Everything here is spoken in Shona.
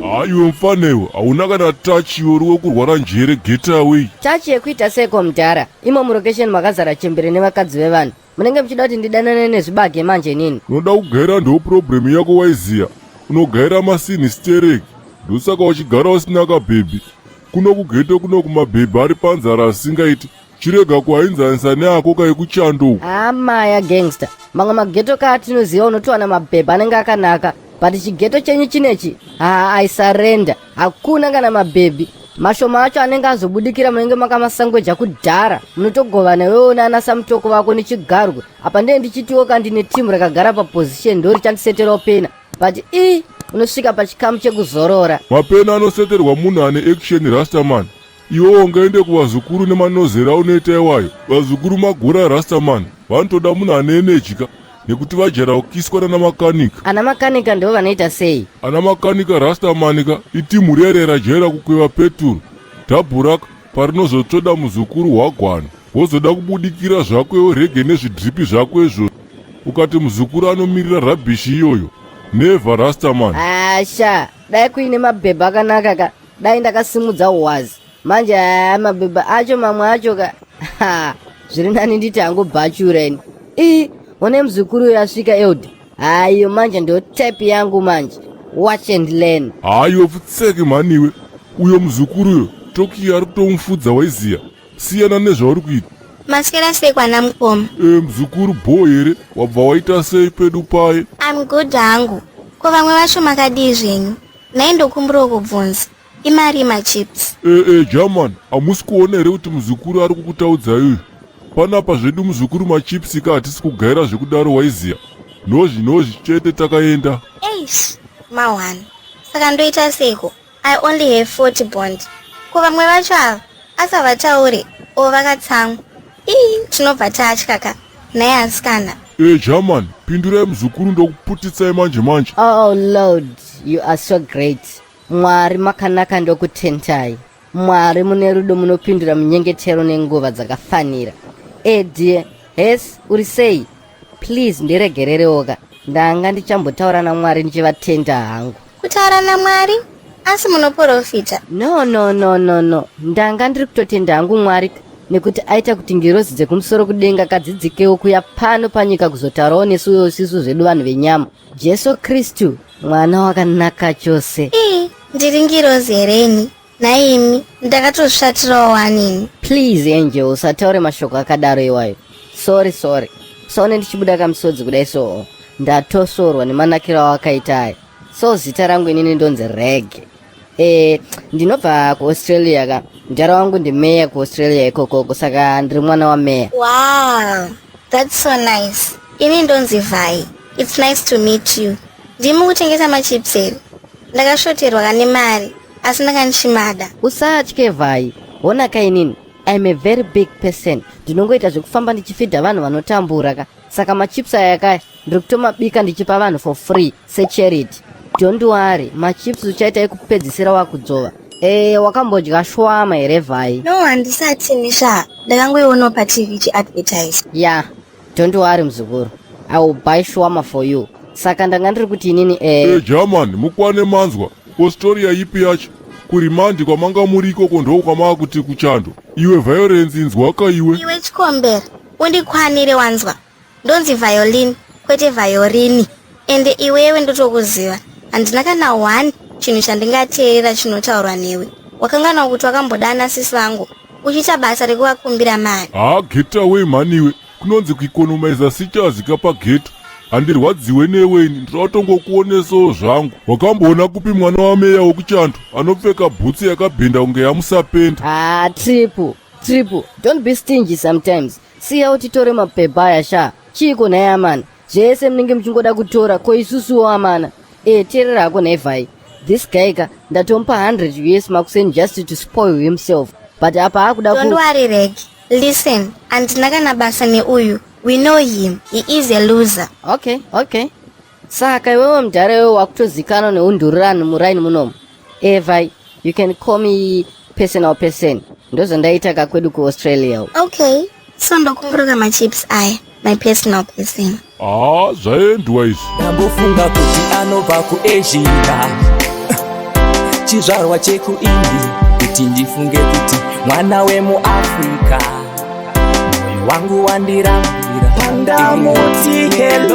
Haiwe mfanewe, hauna kana touch iwe, uri wekurwara njere, get away. Touch yekuita seko mudhara? Imo murokesheni makazara chembere nevakadzi vevanhu. Munenge muchida kuti ndidanane nezvibage manje nini? Unoda kugaira, ndo problem yako waiziya. Unogaira masini stereki, ndosaka uchigara usina kabhebhi. Kuno kughetto kuno kumabhebhi ari panzara asingaiti. Chirega kuainzanisa neako kaekuchando uku. Amaya gangster, mamwe maghetto kaatinoziva unotowana mabhebhi anenge akanaka, but chighetto chenyu chinechi, haa, I surrender. Hakuna kana mabhebhi. Mashoma acho anenge azobudikira munenge makamasangweja kudhara, munotogovana iwewo nana samutoko vako nechigarwe. Apa ndee ndichitiwo kandine timu rakagara paposition, ndo richandiseterawo pena, but i unosvika pachikamu chekuzorora. Mapena anoseterwa munhu ane action, rastaman. Iwe ungaende kuvazukuru nemanozera aunoita iwayo? Vazukuru magura, rastaman. Vanotoda munhu ane energy ka, nekuti vajara kukiswa nana makanika. Ana makanika ndo vanoita sei? Ana makanika, rastaman ka, itimu riya riya rajaira kukweva peturu dhabhuraka. Parinozotsvoda muzukuru hwagwana, wozoda kubudikira zvako iwe rege nezvidhiripi zvako izvozvo. Ukati muzukuru anomirira rubbish iyoyo, never, rastaman. Asha, dai kuine mabhebha akanaka ka, dai ndakasimudza uwazi. Manje haa, mabhebha acho mamwe acho ka, ha, zviri nani nditi hangu bhachura ini. Ii, one muzukuru uyo asvika, elder. Haiyo manje ndo type yangu manje, watch and learn. Haiwe futseke mhaniwe, uyo muzukuru uyo Tokiyo ari kutomufudza waiziya. Siyana nezvauri kuita. Maswera sei kwana mukoma? E, muzukuru, bho here? Wabva waita sei pedu paye? I'm good hangu. Ko vamwe vacho makadii zvenyu? Nhai, ndokumburawo kubvunza, imari machips? E, e, german, hamusi kuona here kuti muzukuru ari kukutaudzai uyu panapa zvedu? Muzukuru, machips ka hatisi kugaira zvekudaro waiziya. Nozvi nozvi chete takaenda. Eish, ma1 saka ndoita seiko? I only have 40 bond. Ko vamwe vacho ava asi havatauri o vakatsamwa? Ii, tinobva tatya ka nhai asikana. E, german, pindurai muzukuru, ndokuputitsai manje manje. Oh Lord, you are so great. Mwari makanaka, ndokutentai. Mwari mune rudo, munopindura munyengetero nenguva dzakafanira. E dear, hes, uri sei? Please ndiregererewo ka, ndanga ndichambotaura naMwari ndichivatenda hangu. Kutaura naMwari? Asi munoprofita? No, no, no, no, no, ndanga ndiri kutotenda hangu Mwari nekuti aita kuti ngirozi dzekumusoro kudenga kadzidzikewo kuya pano panyika kuzotaurawo nesuwo sisu zvedu vanhu venyama. Jesu Kristu mwana wakanaka chose. Ii, ndiri ngirozi hereni nhaimi? Ndakatozvishatirawo wanini. Please Angel, usataure mashoko akadaro iwayo. Sorry, sorry. Usaone ndichibuda kamusodzi kudai so, ndatosorwa nemanakiro awakaita aya. So zita rangu inini ndonzi Reg. E, ndinobva kuAustralia ka. Mudhara wangu ndimeya kuAustralia ikokoko, saka ndiri mwana wameya. Wow, that's so nice. Ini ndonzi Vai. It's nice to meet you. Ndimi kutengesa machips here? Ndakashoterwa kane mari, asi ndanga ndichimada. Usatye Vai, hona kainini I'm a very big person. Ndinongoita zvekufamba ndichifidha vanhu vanotambura ka, saka machips aya kaya ndiri kutomabika ndichipa vanhu for free secharity. Don't worry, machips uchaita ekupedzisira wakudzova. E, wakambodya shawarma here Vai? No, handisati nisha. Ndakangoionawo paTV ichiadvertise. Ya, don't worry muzukuru, I will buy shawarma for you. Saka ndanga ndiri kuti inini E, german, mukwane manzwa. Australia ipi yacho? Kurimandi kwamanga muri ikoko ndo kwamaa kuti kuchando? Iwe Violence, inzwaka iwe. Iwe chikombera, undikwanire wanzwa. Ndonzi Violin, kwete Viorini. Ende iwewe ndotokuziva, handina kana one chinhu chandingateerera chinotaurwa newe. Wakanganwa kuti wakambodana sisi vangu uchiita basa rekuvakumbira mari? Haa, get away mhaniwe. Kunonzi kueconomiza sichazika paghetto. Handirwadziwe newe ini, ndinoda kutongokuonesawo zvangu. Wakamboona kupi mwana wameya wekuchando anopfeka bhutsu yakabhenda kunge yamusapenda? Ah, triple triple, don't be stingy sometimes. Siya utitore mapepa aya sha. Chiiko nhai amana? Zvese munenge muchingoda kutora, ko isusuwo amana? E, teerera hako nhai Vhai, this guy ka, ndatomupa 100 US makuseni just to spoil himself, but apa akuda Don't worry Reg. Listen, handina kana basa neuyu. We know him, he is a loser. Okay, saka iwewe mudhara iwewe wakutozikanwa neundururani muraini munomu. Evai, you can call me personal person, ndozvandaita kakwedu kuAustralia. Okay, so ndokumburuka machips aya. My personal person. Haa, zvaendwa izvi. Ndambofunga kuti anobva kuAsia, chizvarwa chekuIndia, kuti ndifunge kuti mwana wemuAfrica. Mwoyo wangu wandirambira. Pandamuti hello.